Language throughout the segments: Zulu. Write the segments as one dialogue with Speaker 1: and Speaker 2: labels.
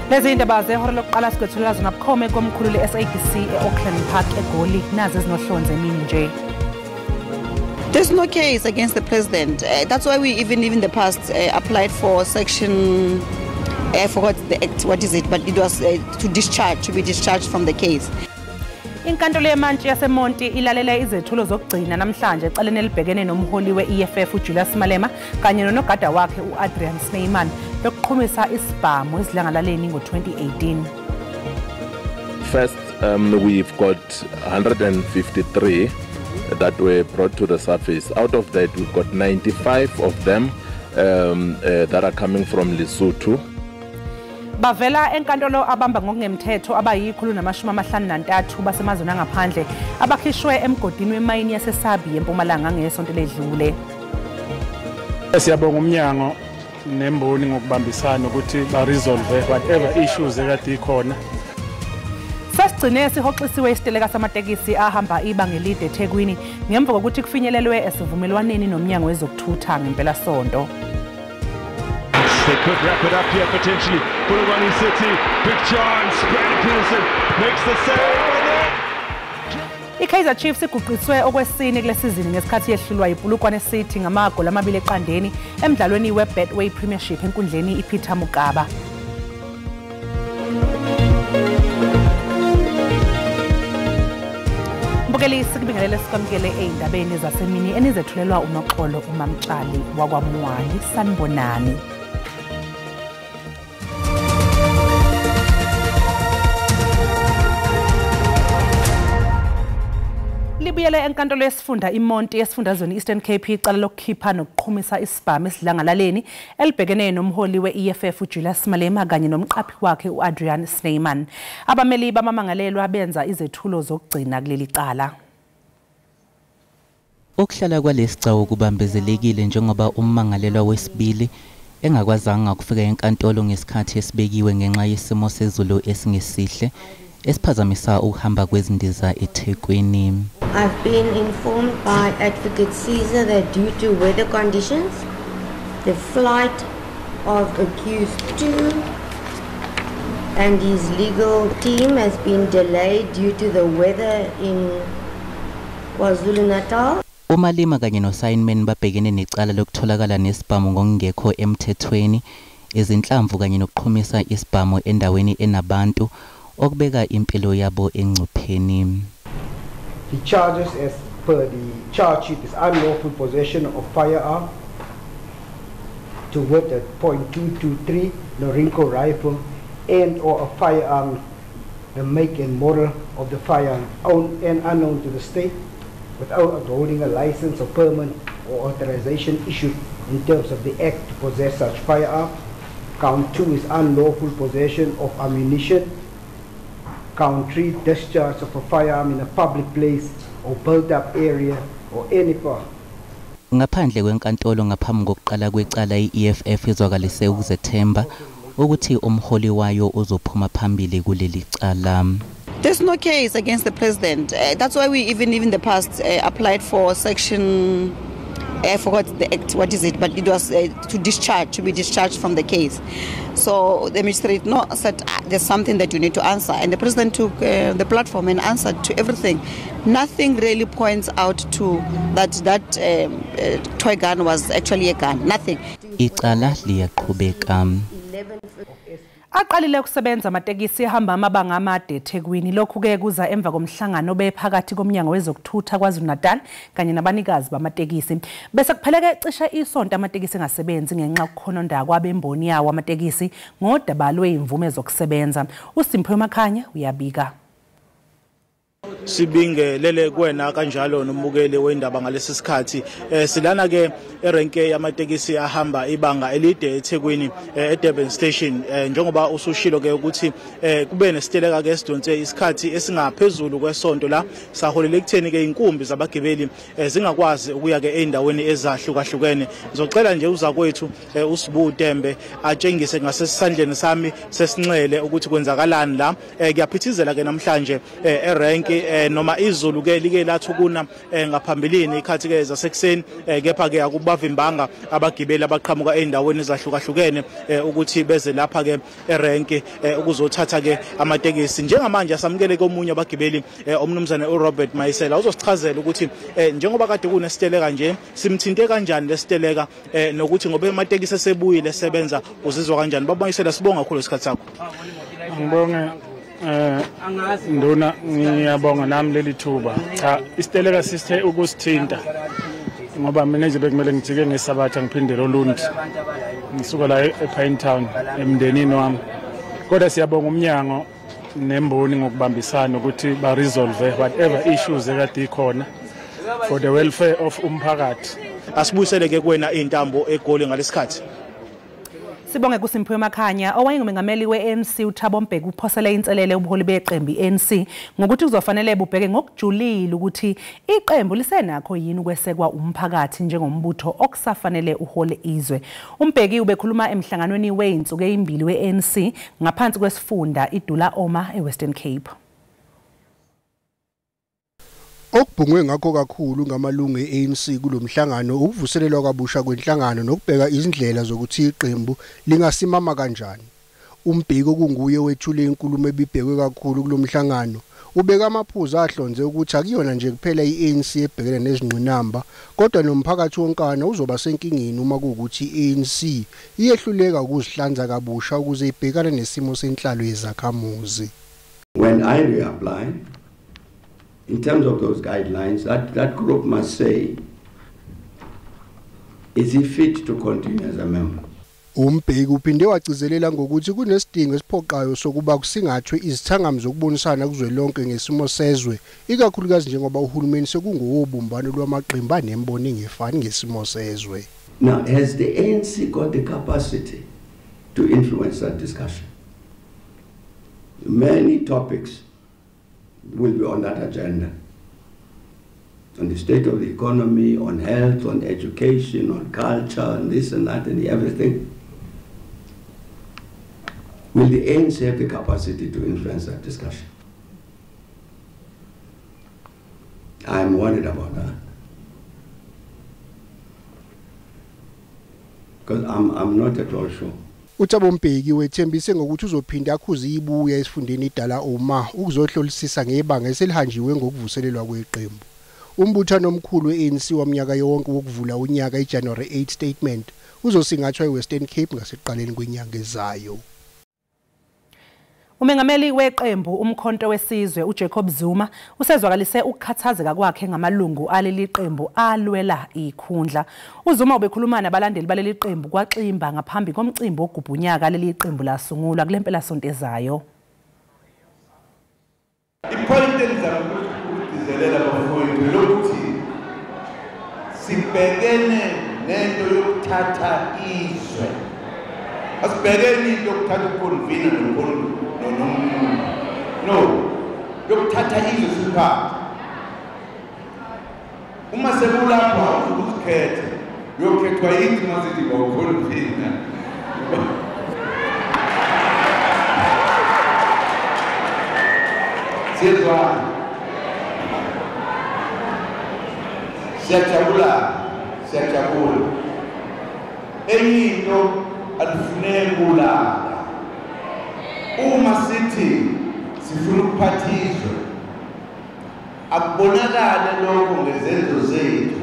Speaker 1: Lezi indaba zehora lokuqala sikwethulela zona bukhome komkhulu le-SABC e-Auckland Park eGoli, nazi ezinohlonze emini nje.
Speaker 2: There's no case against the president. That's why we even in the past applied for section, I forgot the act, what is it, but it was to be discharged from the case.
Speaker 1: Inkantolo yemantshi yaseMonti ilalela izethulo zokugcina namhlanje ecaleni elibhekene nomholi we-EFF uJulius Malema kanye nonogada wakhe u-Adrian Snyman lokuqhumisa isibhamu esidlangalaleni ngo-2018.
Speaker 3: First, we've got 153 that were brought to the surface. Out of that, we've got 95 of them that are coming from Lesotho.
Speaker 1: Bavela enkantolo abamba ngokungemthetho abayi-153 basemazweni angaphandle abakhishwe emgodini wemayini yaseSabi eMpumalanga ngesonto ledlule.
Speaker 4: Siyabonga umnyango nemboni ngokubambisana ukuthi ba resolve whatever issues ekade ikhona.
Speaker 1: Sasigcine sihoxisiwe isiteleka samatekisi ahamba ibanga elide eThekwini ngemva kokuthi kufinyelelwe esivumelwaneni nomnyango wezokuthutha ngempelasonto.
Speaker 5: They could wrap it up here potentially. Polokwane City, big chance. Brandon Peterson makes the save.
Speaker 1: I-Kaizer Chiefs iguqiswe okwesine kule sizini ngesikhathi yehlulwa yiPolokwane City ngamagoli 2-0 emdlalweni we-Betway Premiership enkundleni iPeter Mokaba. Mbukeli, sikubingelele sikwamukele ey'ndabeni zasemini enizethulelwa uNoxolo uMamtshali wakwaMwali. Sanibonani. Libuyele enkantolo yesifunda iMonti esifundazweni Eastern Cape icala lokukhipha nokuqhumisa isibhamu esidlangalaleni elibhekene nomholi we-EFF uJulius Malema kanye nomqaphi wakhe u-Adrian Snyman. Abameli bamamangalelwa benza izethulo zokugcina kuleli cala.
Speaker 6: Ukuhlala kwalesicawu kubambezelekile njengoba ummangalelwa wesibili engakwazanga ukufika enkantolo ngesikhathi esibekiwe ngenxa yesimo sezulu esingesihle esiphazamisa ukuhamba kwezindiza eThekwini.
Speaker 7: I've been informed by Advocate Caesar that due to weather conditions, the flight of accused 2 and his legal team has been delayed due to the weather in KwaZulu-Natal.
Speaker 6: UMalema kanye noSnyman babhekene necala lokutholakala nesibhamu ngokungekho emthethweni, izinhlamvu kanye nokuqhumisa isibhamu endaweni enabantu okubeka impilo yabo engcupheni.
Speaker 8: The charges as per the charge sheet is unlawful possession of firearm to wit a .223 Norinco rifle and or a firearm, the make and model of the firearm owned and unknown to the state without holding a license or permit or authorization issued in terms of the act to possess such firearm. Count 2 is unlawful possession of ammunition. Count 3, discharge of a firearm in a public place or built-up area or any part.
Speaker 6: Ngaphandle kwenkantolo ngaphambi kokuqala kwecala i-EFF izwakalise ukuzethemba ukuthi umholi wayo uzophuma phambili kuleli cala.
Speaker 2: There's no case against the president. That's why we even in the past applied for section, I forgot the act, what is it, but it was to be discharged from the case. So the magistrate said there's something that you need to answer, and the president took the platform and answered to everything. Nothing really points out to that toy gun was actually a gun. Nothing.
Speaker 6: Icala liyaqhubeka.
Speaker 1: Aqalile ukusebenza amatekisi ahamba amabanga amade eThekwini. Lokhu-ke kuza emva komhlangano obephakathi komnyango wezokuthutha KwaZulu-Natal kanye nabanikazi bamatekisi. Bese kupheleke cishe isonto amatekisi engasebenzi ngenxa yokukhononda kwabemboni yawo amatekisi ngodaba lwey'mvume zokusebenza. uSimphiwe Makhanya uyabika.
Speaker 9: Sibingelele kuwena kanjalo nomukeli wendaba ngalesi sikhathi. Silana ke erenke yamatekisi ahamba ibanga elide eThekwini eDurban Station, njengoba usushilo ke ukuthi kube nesiteleka ke esidonse isikhathi esingaphezulu kwesonto la saholela ekutheni ke inkumbi zabagibeli zingakwazi ukuya ke endaweni ezahlukahlukene. Ngizocela nje uzakwethu uSibu Tembe atshengise ngasesandleni sami sesinxele ukuthi kwenzakalani la. Kuyaphithizela ke namhlanje erenke Noma izulu ke like lathi kuna ngaphambilini ikhathi ke zasekuseni, kepha ke akubavimbanga abagibeli abaqhamuka endaweni ezahlukahlukene ukuthi beze lapha ke erenki ukuzothatha ke amatekisi. Njengamanje asamukele komunye abagibeli, umnumzane uRobert Mayisela, uzosichazela ukuthi njengoba kade kunesiteleka nje simthinte kanjani lesiteleka, nokuthi ngoba amatekisi esebuyile sebenza uzizwa kanjani. Baba Mayisela, sibonga kakhulu isikhathi sakho.
Speaker 4: Ngibonge nduna, ngiyabonga nami leli thuba. Cha, isiteleka sisithe ukusithinta ngoba mina nje bekumele ngijike ngesabatha ngiphindele oLundi, ngisuka la ePine Town emndenini wami. Kodwa siyabonga umnyango nemboni ngokubambisana ukuthi ba resolve whatever issues ekade ikhona for the welfare of umphakathi.
Speaker 9: Asibuyisele ke kuwena intambo eGoli ngalesikhathi.
Speaker 1: Sibonge kuSimphiwe Makhanya. Owayengumengameli we-ANC uThabo Mbeki uphosele inselele ubuholi beqembu i-ANC ngokuthi kuzofanele bubheke ngokujulile ukuthi iqembu lisenakho yini ukwesekwa umphakathi njengombutho okusafanele uhole izwe. UMbeki ubekhuluma emhlanganweni wey'nsuku ezimbili we-ANC ngaphansi kwesifunda iDula Oma eWestern Cape.
Speaker 10: Okubhungwe ngakho kakhulu ngamalungu e-ANC kulomhlangano ukuvuselelwa kabusha kwenhlangano nokubheka izindlela zokuthi iqembu lingasimama kanjani. UMbeki, okunguye wethule inkulumo ebibhekwe kakhulu kulomhlangano, ubeka amaphuzu ahlonze ukuthi akuyona nje kuphela i-ANC ebhekene nezingqinamba, kodwa nomphakathi wonkana uzoba senkingeni uma kuwukuthi i-ANC iyehluleka ukuzihlanza kabusha ukuze ibhekane nesimo senhlalo yezakhamuzi.
Speaker 11: When I reapply, in terms of those guidelines, that group must say, is he fit to continue as a member?
Speaker 10: UMbeki uphinde wagcizelela ngokuthi kunesidingo esiphoqayo sokuba kusingathwe izithangami zokubonisana kuzwelonke ngesimo sezwe, ikakhulukazi njengoba uhulumeni sekungowobumbano lwamaqembu anembono engefani ngesimo sezwe.
Speaker 11: Now, has the ANC got the capacity to influence that discussion? Many topics will be on that agenda, on the state of the economy, on health, on education, on culture, on this and that and everything. Will the ANC have the capacity to influence that discussion? I'm worried about that, because I'm not at all sure.
Speaker 10: uThabo Mbeki wethembise ngokuthi uzophinda akhuze ibuya esifundeni iDala Oma ukuzohlolisisa ngebanga eselihanjiwe ngokuvuselelwa kweqembu. Umbuthano omkhulu we-ANC waminyaka yonke wokuvula unyaka iJanuary 8 statement uzosingathwa eWestern Cape ngasekuqaleni kwenyanga ezayo.
Speaker 1: Umengameli weqembu uMkhonto weSizwe uJacob Zuma usezwakalise ukukhathazeka kwakhe ngamalungu aleli qembu alwela ikhundla. UZuma ubekhuluma nabalandeli baleli qembu kwaXimba ngaphambi komcimbi wokugubha unyaka leli qembu lasungulwa kule mpelasonto ezayo.
Speaker 12: Ipoint engizama ukugcizelela bafowethu lokuthi sibhekene nento yokuthatha izwe. Asibhekene into yokuthatha uconvener no, yokuthatha izwe siphathe. Uma sekulapho awuzukuzikhetha, uyokhethwa yithi uma sithi bawuconvener. Siyezwana, siyajabula, siyajabula. Enye into alifuneki kulala. Uma sithi sifuna ukuphathizwa, akubonakale lokho ngezenzo zethu.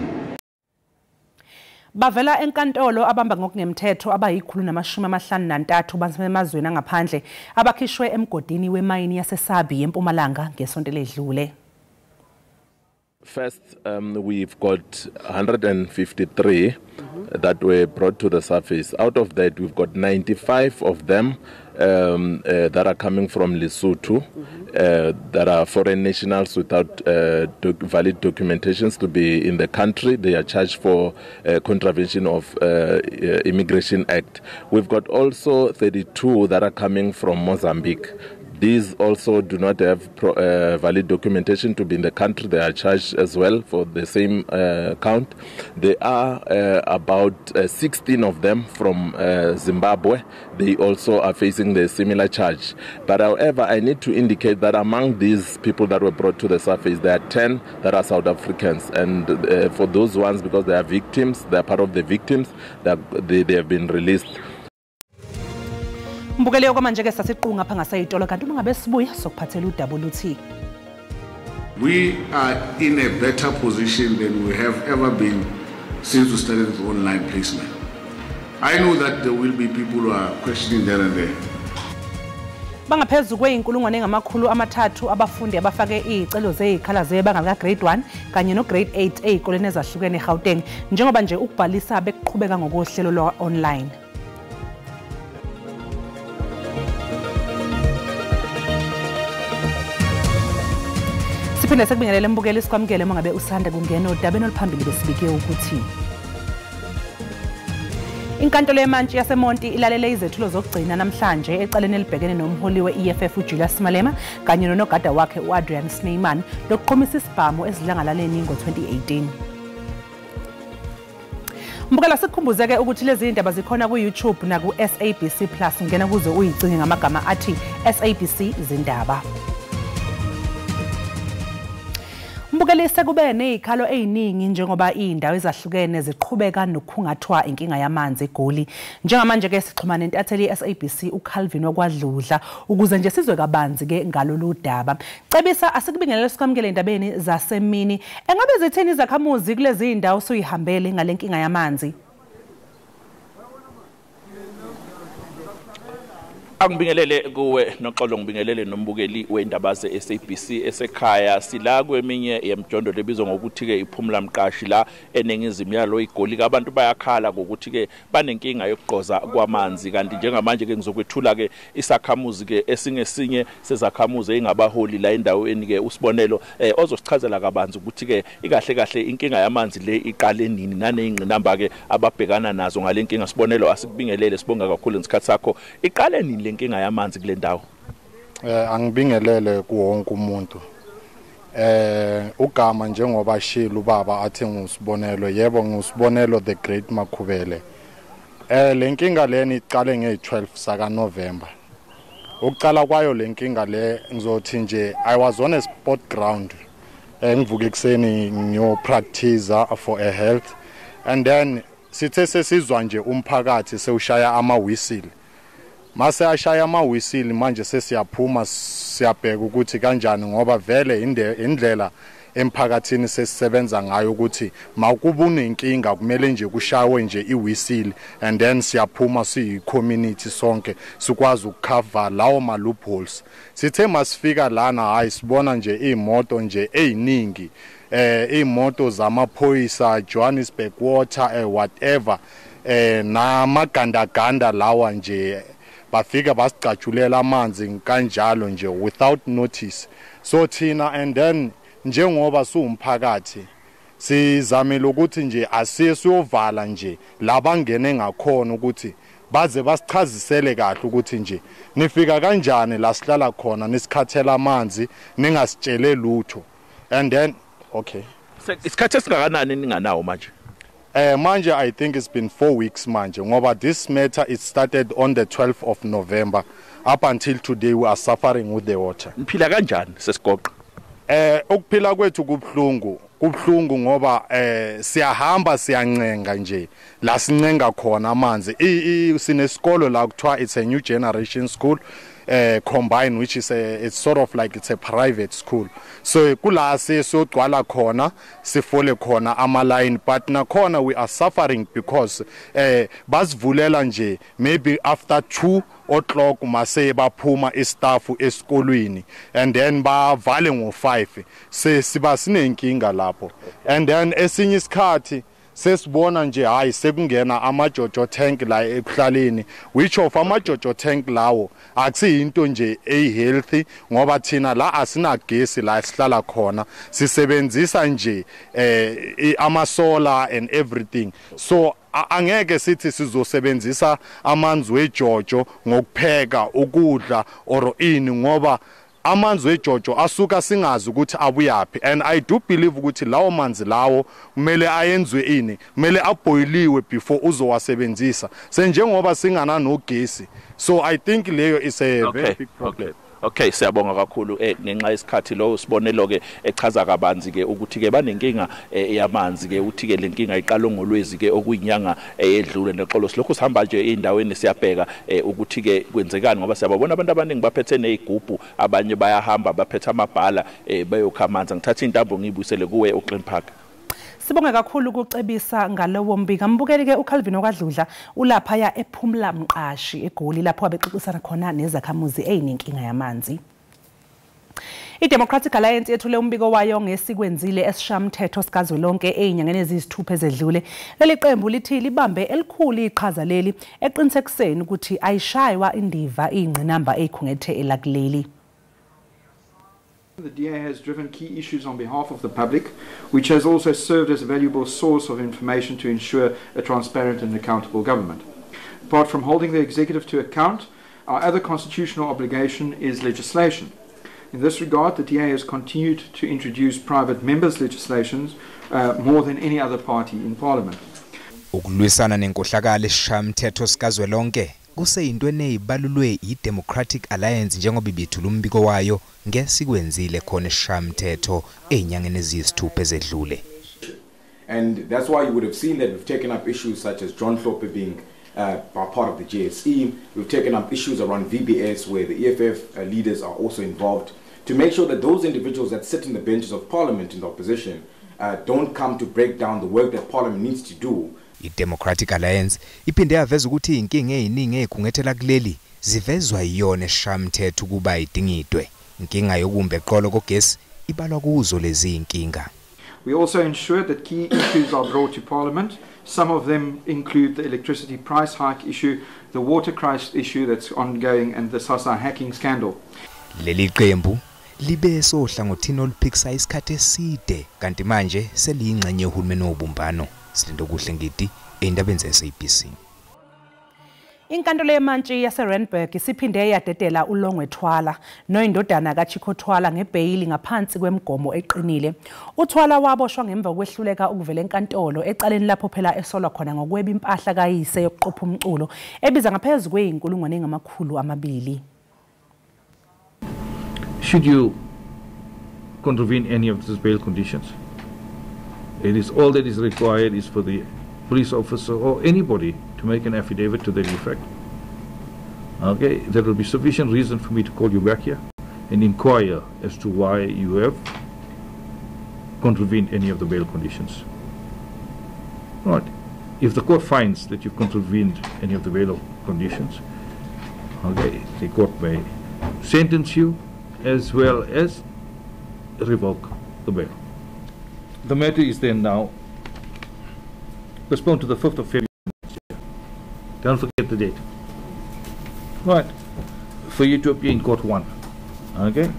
Speaker 1: Bavela enkantolo abamba ngokungemthetho abayi-153 basemazweni angaphandle abakhishwe emgodini wemayini yaseSabi eMpumalanga ngesonto eledlule.
Speaker 3: First, we've got 153 that were brought to the surface. Out of that, we've got 95 of them that are coming from Lesotho, that are foreign nationals without valid documentations to be in the country. They are charged for contravention of Immigration Act. We've got also 32 that are coming from Mozambique. These also do not have valid documentation to be in the country. They are charged as well for the same count. There are about 16 of them from Zimbabwe. They also are facing the similar charge. But however, I need to indicate that among these people that were brought to the surface, there are 10 that are South Africans. And for those ones, because they are victims, they are part of the victims, that they have been released.
Speaker 1: Mbukeleyo kwamanje ke sasiqunga pha ngasayitolo kanti uma ngabe sibuya sokuphathela udaba oluthi
Speaker 12: We are in a better position than we have ever been since we started with online placement. I know that there will be people who are questioning there and there.
Speaker 1: Bangaphezulu kweyinkulungwane engama-300 abafundi abafake izicelo zezikhala zebanga lika grade 1 kanye no grade 8 ezikoleni ezahlukene eGauteng njengoba nje ukubhalisa bekuqhubeka ngokohlelo lwa online. Siphinde sekubingelele mbukeli sikwamukele uma ngabe usanda kungena odabeni oluphambili besibike ukuthi Inkantolo yeMantshi yaseMonti ilalele izethulo zokugcina namhlanje ecaleni elibhekene nomholi we-EFF uJulius Malema kanye nonogada wakhe u-Adrian Snyman lokuqhumisa isibhamu esidlangalaleni ngo-2018. Mbukela sikukhumbuzeke ukuthi lezi indaba zikhona ku-YouTube naku-SABC Plus, ungena kuze uyicinge ngamagama athi SABC Zindaba. Mbukeli sekube nezikhalo eziningi njengoba izindawo ezahlukene ziqhubeka nokukhungathwa inkinga yamanzi eGoli. Njengamanje ke sixhumana nentatheli yeSABC uCalvin wakwaDludla ukuze nje sizwe kabanzi ke ngalolu daba. Cebisa asikubingelele sikwamukele endabeni zasemini. Engabe zithini izakhamuzi kulezi indawo suyihambele ngalenkinga yamanzi?
Speaker 13: Angibingelele kuwe noxolo, ngibingelele nombukeli wendaba ze-SABC esekhaya. Sila kweminye yemjondolo ebizwa ngokuthi ke iphumula mqashi la eningizimu yalo iGoli. Abantu bayakhala ngokuthi ke banenkinga yokugqoza kwamanzi, kanti njengamanje ke ngizokwethula ke isakhamuzi ke esingesinye sezakhamuzi engabaholi la endaweni ke usibonelo ozosichazela kabanzi ukuthi ke ikahle kahle inkinga yamanzi le iqale nini naneyingqinamba ke ababhekana nazo ngale nkinga. Sibonelo, asikubingelele, sibonga kakhulu ngesikhathi sakho. Iqale nini lenkinga yamanzi kule ndawo?
Speaker 14: Angibingelele kuwonke umuntu. Ugama njengoba shilo ubaba athi ngusibonelo, yebo ngusibonelo the Great Makhubele. Lenkinga leni iqale nge-12 saka November. Ukuqala kwayo lenkinga le ngizothi nje I was on a sport ground. Ngivuke ekseni ngiyo practice for a health, and then sithe sesizwa nje umphakathi sewushaya ama whistle. Mase ashaya ama-whistle manje sesiyaphuma siyabheka ukuthi kanjani, ngoba vele indlela emphakathini sesisebenza ngayo ukuthi mawukuba unenkinga kumele nje kushawe nje i-whistle, and then siyaphuma siyi-community sonke sikwazi ukucover lawo ma-loopholes. Sithe masifika lana, hayi sibona nje iy'moto nje ey'ningi, iy'moto zamaphoyisa, Johannesburg Water, whatever, namagandaganda lawa nje bafika basicatshulela amanzi kanjalo nje without notice. So thina and then njengoba siwumphakathi sizamile ukuthi nje asiye siyovala nje labangene ngakhona ukuthi baze basichazisele kahle ukuthi nje nifika kanjani la sihlala khona nisikhathela amanzi ningasitshele lutho. And then okay,
Speaker 13: isikhathi esingakanani ninganawo manje?
Speaker 14: Manje I think it's been 4 weeks manje, ngoba this matter it started on the 12th of November. Up until today we are suffering with the water.
Speaker 13: Niphila kanjani sesigoqa?
Speaker 14: Ukuphila kwethu kubhlungu, kubhlungu ngoba siyahamba siyancenga nje la sincenga khona amanzi. Sinesikolo la kuthiwa it's a new generation school combined, which is it's sort of like it's a private school. So kula siyogcwala khona sifole khona ama line, but nakhona we are suffering because basivulela nje maybe after 2 o'clock mase baphuma istaff esikolweni, and then bavale ngo5. Siba sinenkinga lapho. And then esinye isikhathi sesibona nje hayi sekungena amajojo tank la ekuhlaleni, which of amajojo tank lawo akusiyinto nje ehealthy, ngoba thina la asinagesi la sihlala khona, sisebenzisa nje ama solar and everything. So Angeke sithi sizosebenzisa amanzi wejojo ngokupheka ukudla or ini, ngoba amanzi wejojo asuka singazi ukuthi abuyaphi, and I do believe ukuthi lawo manzi lawo kumele ayenzwe ini, kumele aboiliwe before uzowasebenzisa, senjengoba singana nogesi. So I think leyo is a very big problem.
Speaker 13: Okay, siyabonga kakhulu ngenxa yesikhathi. Lo sibonelo ke echaza kabanzi ke ukuthi ke banenkinga yamanzi ke, uthi ke lenkinga iqala ngolwezi ke okuyinyanga eyedlule. Nexolo silokhu sihamba nje eindaweni siyabheka ukuthi ke kwenzekani, ngoba siyababona abantu abaningi baphethe nezigubhu, abanye bayahamba baphethe amabhala bayokha amanzi. Ngithatha intambo ngiyibuyisele kuwe uClean Park.
Speaker 1: Sibonge kakhulu ukucebisa ngalowo mbiko. Mbukeli ke uCalvin okwadludla ulapha ya ephumla mqashi eGoli, lapho abexoxisana khona nezakhamuzi ezinenkinga yamanzi. I-Democratic Alliance yethule umbiko wayo ngesikwenzile esishamthetho sikazwelonke ezinyangeni eziyisithupha ezedlule. Leli qembu lithi libambe elikhulu iqhaza leli eqinisekiseni ukuthi ayishaywa indiva ingqinamba eyikhungethe elakuleli.
Speaker 15: The DA has driven key issues on behalf of the public, which has also served as a valuable source of information to ensure a transparent and accountable government. Apart from holding the executive to account, our other constitutional obligation is legislation. In this regard, the DA has continued to introduce private members' legislations more than any other party in Parliament.
Speaker 16: Ukulwisana nenkohlakalo esishayamthetho sikazwelonke kuseyinto eneyibalulwe i-Democratic Alliance njengoba ibethula umbiko wayo ngesikwenzile khona esishayamthetho ezinyangeni eziyisithupha ezedlule.
Speaker 17: And that's why you would have seen that we've taken up issues such as John Hlophe being part of the JSE. We've taken up issues around VBS where the EFF leaders are also involved, to make sure that those individuals that sit in the benches of parliament in the opposition don't come to break down the work that parliament needs to do.
Speaker 16: I-Democratic Alliance iphinde yaveza ukuthi inkinga eziningi ezikhungethela kuleli zivezwa yiyona esishayamthetho ukuba idingidwe. Inkinga yokumba eqolo kogesi ibalwa kuzo lezi inkinga.
Speaker 15: We also ensured that key issues are brought to Parliament. Some of them include the electricity price hike issue, the water crisis issue that's ongoing, and the SASSA hacking scandal.
Speaker 16: Leli qembu libe sohlangothini oluphikisa isikhathi eside, kanti manje seliyingxenye yohulumeni wobumbano. Silindokuhle Ngidi endabeni ze-SABC.
Speaker 1: Inkantolo yemantshi yaseRandburg isiphinde yadedela uLongwe Thwala noyindodana kaChicco Thwala ngebheyili ngaphansi kwemigomo eqinile. uThwala waboshwa ngemva kwehluleka ukuvela enkantolo ecaleni lapho phela esolwa khona ngokweba impahla kayise yokuqopha umculo ebiza ngaphezu kwe200,200.
Speaker 18: Should you contravene any of these bail conditions, it is all that is required is for the police officer or anybody to make an affidavit to that effect. Okay, there will be sufficient reason for me to call you back here and inquire as to why you have contravened any of the bail conditions. Right. If the court finds that you've contravened any of the bail conditions, okay, the court may sentence you as well as revoke the bail. The matter is then now postponed to the 5th of February next year. Don't forget the date. Right. For you to appear in court 1. Okay?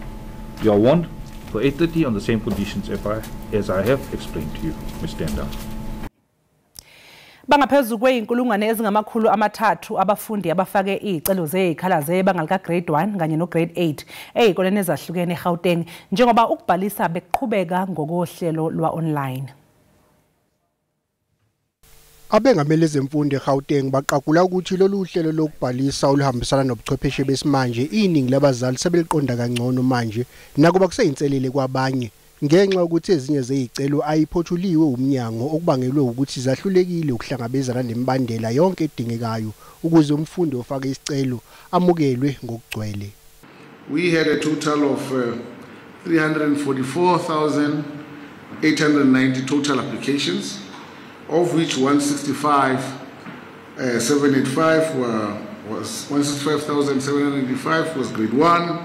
Speaker 18: You are warned for 8:30 on the same conditions as I have explained to you. We stand down.
Speaker 1: Bangaphezu kweyinkulungwane ezingama300 abafundi abafake izicelo zezikhala zebanga lika grade 1 kanye no grade 8 ezikoleni ezahlukene eGauteng, njengoba ukubhalisa bekuqhubeka ngokohlelo lwa online.
Speaker 10: Abengameli ezemfundo eGauteng baqagula ukuthi lolu hlelo lokubhalisa oluhambisana nobuchwepheshe besimanje iningi labazali sebeliqonda kangcono manje, nakuba kuseyinselele kwabanye ngenxa yokuthi ezinye zezicelo ayiphothuliwe umnyango, okubangelwe ukuthi zahlulekile ukuhlangabezana nemibandela yonke edingekayo ukuze umfundi ofake isicelo amukelwe ngokugcwele.
Speaker 12: We had a total of 344,890 total applications, of which 165,785 was 165,785 was grade 1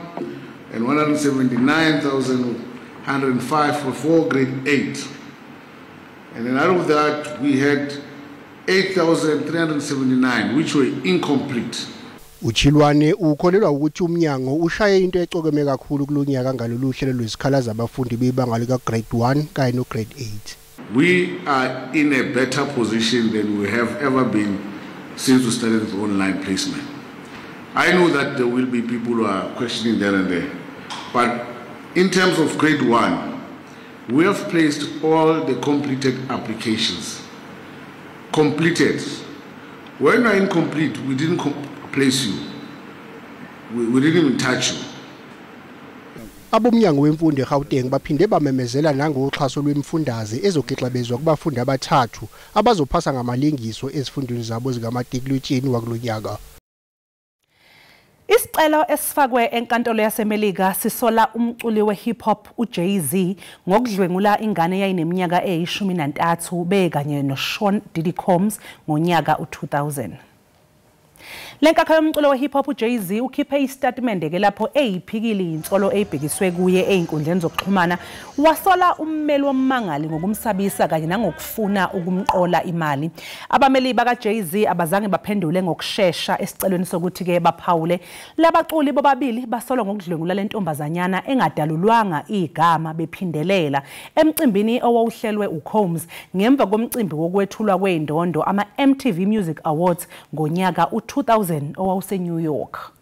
Speaker 12: and 179,105 were for grade 8. And then out of that we had 8,379 which were incomplete.
Speaker 10: Uchilwane ukholelwa ukuthi umnyango ushaye into ecokeme kakhulu kulonyaka ngalolu hlelo lwezikhala zabafundi bebanga lika grade 1 kanye no grade 8.
Speaker 12: We are in a better position than we have ever been since we started with online placement. I know that there will be people who are questioning there and there, but in terms of grade 1, we have placed all the completed applications. Completed. When we are incomplete, we didn't place you. We didn't even touch you.
Speaker 10: Abomnyango wemfundo eGauteng baphinde bamemezela nangoxhaso lwemfundaze ezogixabezwa kubafundi abathathu abazophasa ngamalengiso ezifundweni zabo zikamatikuletsheni wakulonyaka.
Speaker 1: Isicelo esifakwe enkantolo yaseMelika sisola umculi we-hip hop uJay-Z ngokudlwengula ingane eyayineminyaka eyi-13 bekanye noSean Diddy Combs ngonyaka u-2000. Lenkakha yomculo we-hip hop uJay-Z ukhiphe isitatimende ke lapho eyiphikile insolo eyibhekiswe kuye einkundleni zokuxhumana, wasola ummeli wommangali ngokumsabisa kanye nangokufuna ukumqola imali. Abameli baka-Jay-Z abazange baphendule ngokushesha esicelweni sokuthi ke baphawule. Labaculi bobabili basolwa ngokudlwengula lentombazanyana engadalulwanga igama bephindelela emcimbini owawuhlelwe uCombs ngemva komcimbi wokwethulwa kweindondo ama-MTV Music Awards ngonyaka u-2000 owawuse New York.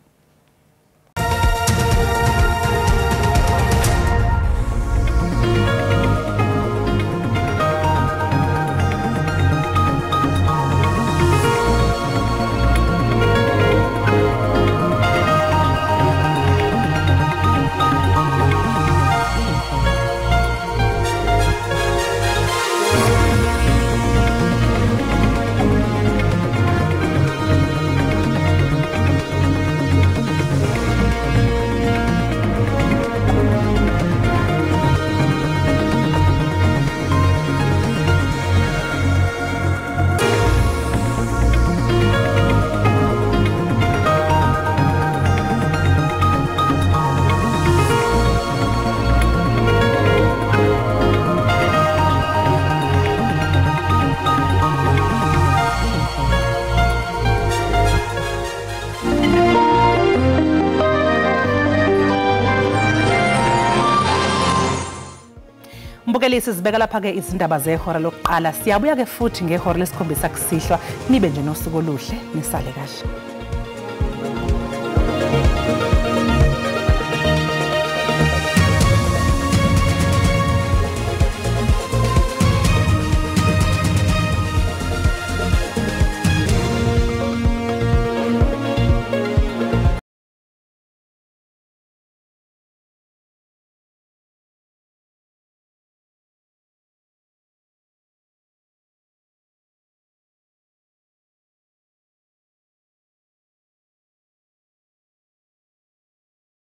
Speaker 1: Mbukeli, sizibeka lapha ke izindaba zehora lokuqala. Siyabuya ke futhi ngehora lesikhombisa kusihlwa. Nibe nje nosuku oluhle, nisale kahle.